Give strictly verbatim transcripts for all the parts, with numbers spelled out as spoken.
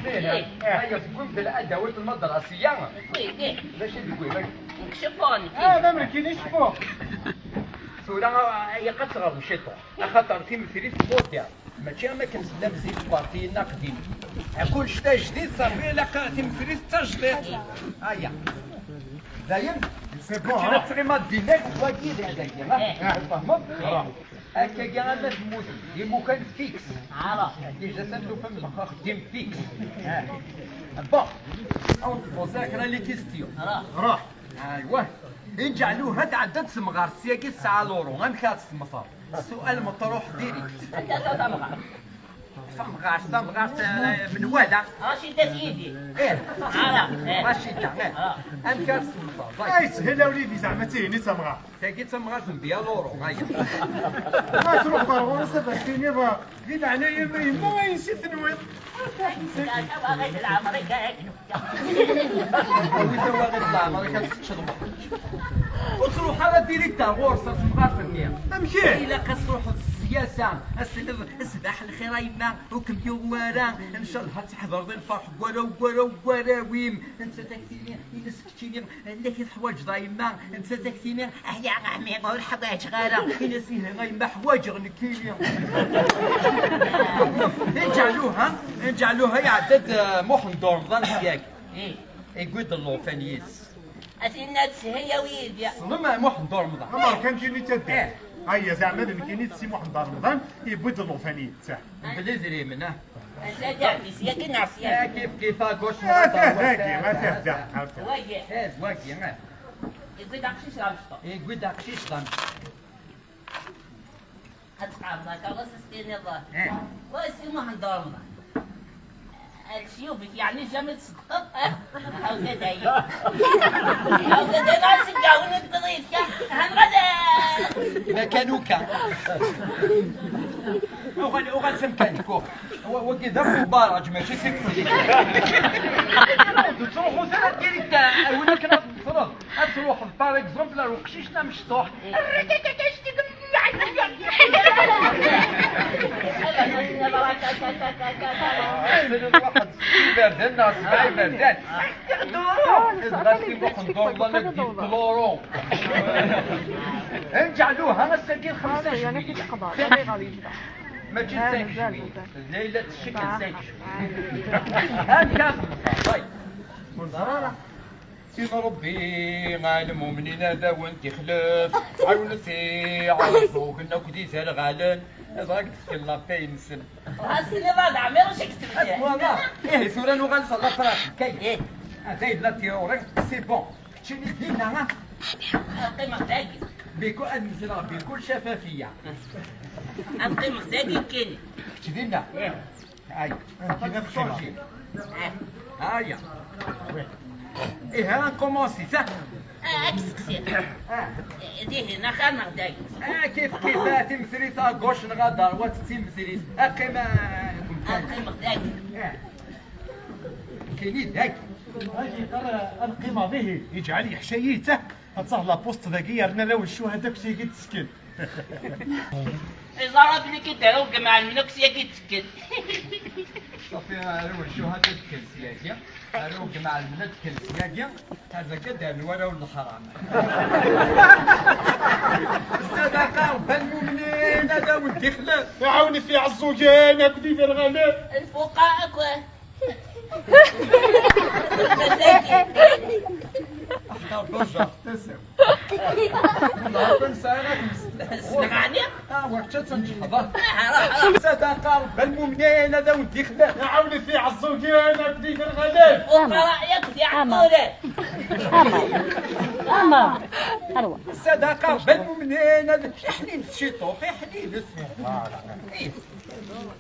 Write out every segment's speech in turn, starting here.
Ih. Aya seg wemdel adawit lmadrasiya. Wi, ih. D acu i d-wwin? Nekcef-aɣ nekk. Ah, d amerkin i cfuɣ. Tura, ay, ad teɣrem ciṭuḥ, axaṭer timetrit tmudder. Mačči am akken tellam zik parti-nneɣ qdim. Kullec d ajdid, ṣafi, ilaq timetrit d tajdiṭ. Aya. Dayen? C'est bon, kečč ad tɣimeḍ dinna, wagi d ajdid, ha? Tfehmeḍ? Akkagi ama temmut d imukan fiks. Déjà atan tufam lxax dim fiks. Bon, on se pose kra les questions. Ruḥ. Aywa. Nǧeɛluha tɛedda-d temɣart syagi tesɛa l'euro. Amek ara tt-temmteḍ? Sual meṭruḥ direct. Anta ta tamɣart? Tamɣart, tamɣart, eh, menwala. Racida Sidi. Eh. Ara, eh. Racida, eh. Amek ara tt-temmteḍ? Ay, teshel a wlidi, zeɛma d tihin i d tamɣart. Tagi d tamɣart n Bya Loro, aya. Ma tṛuḥ ɣer ɣur-s ad as-tiniḍ, di leɛnaya-m a yemma, ansi tenwiḍ? Awi tawaɣit n leɛmer-ik ad teččeḍ weḥd-k. Ur ttruḥ ara direct ar ɣur-s, ar temɣart-nni. Amek? Ilaq ad truḥeḍ s syasa, ad s-tiniḍ, "Sbaḥ lxir a yemma, ur kem-yuɣ wara, ncallah ad teḥḍreḍ i lferḥ n warraw, n warraw, n warraw-im." Nettat ad k-tini, "Ines keččini, anda i teḥwaǧeḍ a yemma?" Nettat ad k-tini, "Aya a ɛemmi, ur ḥwaǧeɣ ara." Ini-as, "Ihi a yemma, ḥwaǧeɣ nekkini." Nǧeɛluha, nǧeɛluha iɛedda-d, eh, Muḥend Uremḍan syagi. Ih. Yewwi-d llufan yis. A tinna teshel a wlidi. Tessnem Muḥend Uremḍan? Amer kan kini tadda. Eh. Aya, zeɛma d nekkini d Si Muḥend Uremḍan, yewwi-d llufan yis. Mebla idrimen, ah. Ata d aɛfis, yagi neɣ syagi? Ah, kif kif, à gauche, ah, neɣ à droite, dagi, ah, ah, da. Wagi. Eh, wagi, ah. Yewwi-d aqcic d amecṭuḥ. Yewwi-d aqcic d amecṭuḥ. Ad tqableḍ akka, ɣas ad s-tiniḍ, eh, wa Si Muḥend Uremḍan. Lecyub-ik, yeɛni jamais tṣeddqeḍ, eh? Hawza dayi. Hawza dayi, ɣas ad d-awen-d-tḍid kan. Hanɣad. Ma kan uka. Uɣal, uɣal s amkan-ik, uɣal. Wa-, wagi d afubaraj, mačči d tikti. Ur d-ttruḥut ara direct, a win akken ad teffreḍ. Ad truḥeḍ, par exemple, ar uqcic-nni amecṭuḥ. Ad tiniḍ waḥed s iberdan neɣ sebɛa iberdan. Dɣa si Muḥend Uremḍan ad d-yefk l'euro. Nǧeɛluha ass-agi d xemsa. Mačči d cinq juillet. D Layla tcekkel cinq juillet. Anda temmteḍ? Ur neẓri ara. Sin Ṛebbi, a lmumnin, ad awen-d-ixlef. Ɛiwnet iɛerbugen akk d iderɣalen, dɣa ad d-fken la paix-nsen. Ɣas tiniḍ ad ɛmiṛ, acu i yettebdiɛ? Voilà. Ih, tura nuɣal s la pratique. Kay, eh, ata yella théorie, c'est bon. Keččini dinna, ah. Ad qqimeɣ dagi. Bikul, ad mmekreɣ bikul cafafiya. Ad qqimeɣ dagi, kini. Kečč dinna. Eh. Ay, ad changer. Aya. Ih, ad nkumansi, ta. Ah, ad k-seqsiɣ. Ah. Dihin, axir neɣ dagi? Ah, kif kif, ah, timetrit à gauche neɣ à droite d timetrit. Qqim, ah, qqim dagi. Ah. Kini dagi. Ad yeqqar, ah, ad qqimeɣ dihin. Yeǧɛel yeḥca-yi, ta. Ad taɣ la poste dagi, yerna raw ccuhada akk tigi d-tekken. Iẓra belli ki d-arew gma Ɛelmin akk syagi d-tekken. Ṣafi, arew ccuhada d-tekken syagi, arew gma Ɛelmin ad d-tekken syagi, ad akka d-rnu waraw n leḥram. Ssadaqa Rebbi lmumnin ad awen-d-ixlef. Ɛawnet iɛeẓẓugen akked iderɣalen. Lfuqara akk. Aḥeqqa Ṛebbi, ṛjiɣ tasa-w. Ṛebbi nesɛa ad nesleɣ ɛni? Ah, wa kečč ad tneǧḥeḍ, ah. Sadaqa Ṛebbi lmumnin ad awen-d-ixlef. Ɛawnet iɛeẓẓugen akked iderɣalen. Fuqara yakk d iɛeqqulen. Ama. Ama. Arwa. Sadaqa Ṛebbi lmumnin ad iḥnin s ciṭuḥ, iḥnin s. Voilà.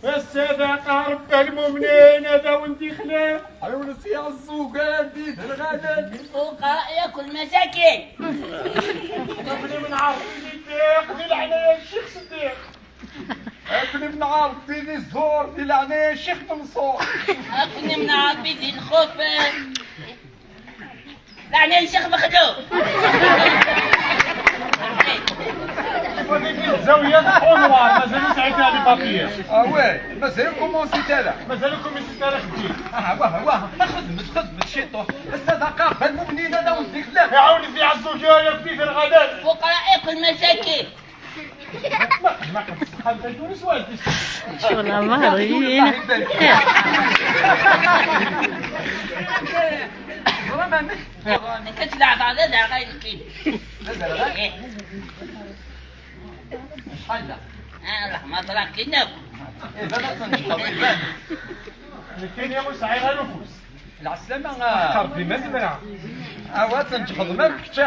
Ssadaqa Ṛebbi lmumnin ad awen-d-ixlef. Ɛiwnet iɛeẓẓugen d iderɣalen. Lfuqara yakk lmasakin. Akni menɛar di Ddix, di leɛnaya n Ccix Seddiq. Akni menɛar di Zzur, di leɛnaya n Ccix Menṣur. Akni menɛar di Lxuf. Leɛnaya n Ccix Mexluf. Zawiya d Anwar, mazal ur sɛit ara les papiers. Ah ouais, mazal ur commencit ara. Mazal ur commencit ara xeddim. Ah, wah, wah, xedmet, xedmet ciṭuḥ. Ass-a d aqaɣ, bal mumnin ad awen-d-iklex. Iɛawen fi ɛeẓẓuǧa yakk di terɣadan. Fuqara akk lmasaki. شغل عمار. Nekk ad leɛbeɣ d aderɣal nekkin. Acḥal da? Ah, leḥmaḍra akken akk. Iban ad tenǧeḍ, iban. Nekkini ur sɛiɣ ara ufus. Lɛeslama, a Rebbi, ma zemreɣ. Awa, ad tenǧeḍ ma kečč.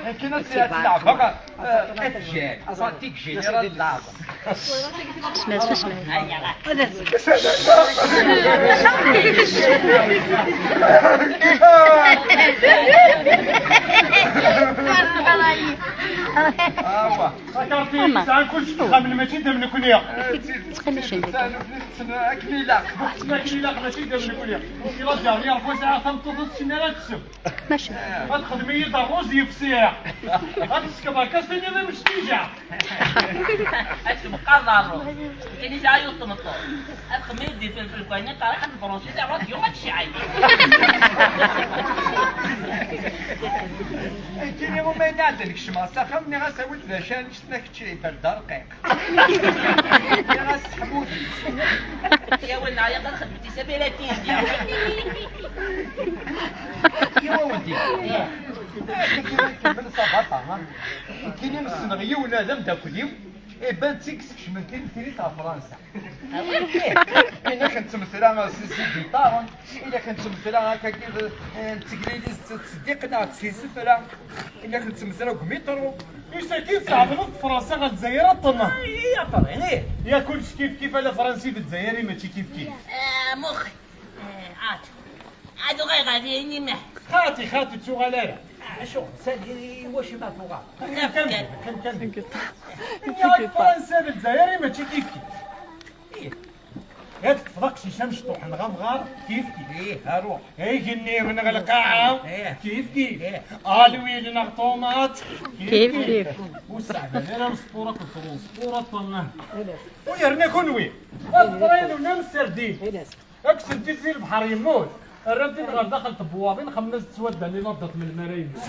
Akken ad tt-, ad tt-leɛbeɣ, eh, ad tjal. Pratique générale n leɛbeɣ. Susmet, susmet. Awa. Takarṭi tesɛa kullec deg uxxam, mačči d am nekni. Ttxil-k. Akken ilaq. Akken ilaq, mačči d am nekni. Kra d-yerni Rebbi sɛiɣ tameṭṭut ur tessin ara ad tessem. Mačči. Ad texdem-iyi-d ṛṛuz yefsireɣ. Ad teskeḍ akka s tiniḍ imectijeɣ. Ad tebqaḍ ṛṛuz. Kini sɛa yiwet tmeṭṭut. Ad txemmem di felfel kani, ṭariq ad tebrusi, taɣut yuɣ ad tecɛel. Kini uma yenna-d nekcem s axxam, nniɣ-as awi-d d acu anect-a kečč iberda rqiq. Nniɣ-as ḥmudi. Yawen ɛyaɣ ad xedmet isabilatin. Yawa wedi. Kini kemmel sabata, ha? Kini ssneɣ yiwen d ameddakel-iw, iban d tig skecmen timetrit ɣer Fransa. Ina k-nettmetla s igiṭaren, ina k-nettmetla akka, eh, n teglilizt tettseddiq neɣ s isefra, ina k-nettmetla deg umitṛu. Usakin tɛedleḍ Fransa ɣer Lezzayer a ṭṭen. Ay, a ṭṭen, ih. Ya kullec kif kif, ala Fransi d Lezzayer i mačči kif kif. Ah, muxi. Eh, ač. Ad uɣaleɣ ɣer yini mah. Xati, xati, ttuɣal ara. Acu, sali, wacu ma tuɣal? Kan, kan, kan. Fransa d Lezzayer i mačči kif kif. Ih. Ad teṭṭfeḍ aqcic amecṭuḥ neɣ amɣar, kif kif. Ih, aruḥ. Igenni neɣ lqaɛa, ih, kif kif. Ih. Alwil neɣ ṭumaṭ, kif kif. Kif kif. Ur sseɛban ara lespur akked trunspuṛ aṭṭen. U yerna kunwi, ad teḍra yid-wen am sserdin. Ad kksen-t-id di lebḥer yemmut, rran-t-id ɣer daxel n tebwaḍin, xemmen-as-d s waddal i laḍat melmi ara yemmut.